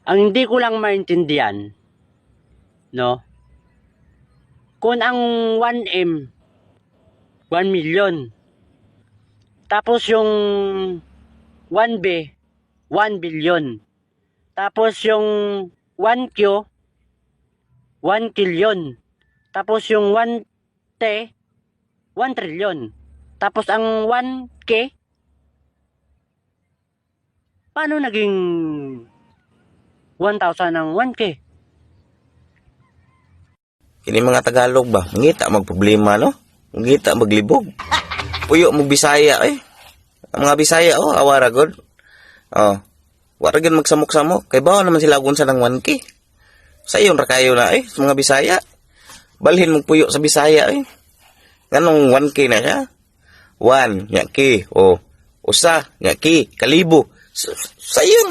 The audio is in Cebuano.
Ang hindi ko lang maintindihan, no? Kung ang 1M, 1 million. Tapos yung 1B, 1 billion. Tapos yung 1Q, 1 trillion. Tapos yung 1T, 1 trillion. Tapos ang 1K, paano naging 1,000 ang 1K? Kini mga Tagalog ba, mangita magproblema, no? Mangita maglibog. Puyo mo Bisaya eh. Ang mga Bisaya oh, awara gud. Oh. Wara gyud magsamok-samok kay bawa naman sila kung sa ng 1K. Sa iyon ra kayo na eh, sa mga Bisaya. Balhin mong puyo sa Bisaya eh. Nganong 1K na siya? 1, nya K, oh. Usa, nya K, kalibo. Sa iyon.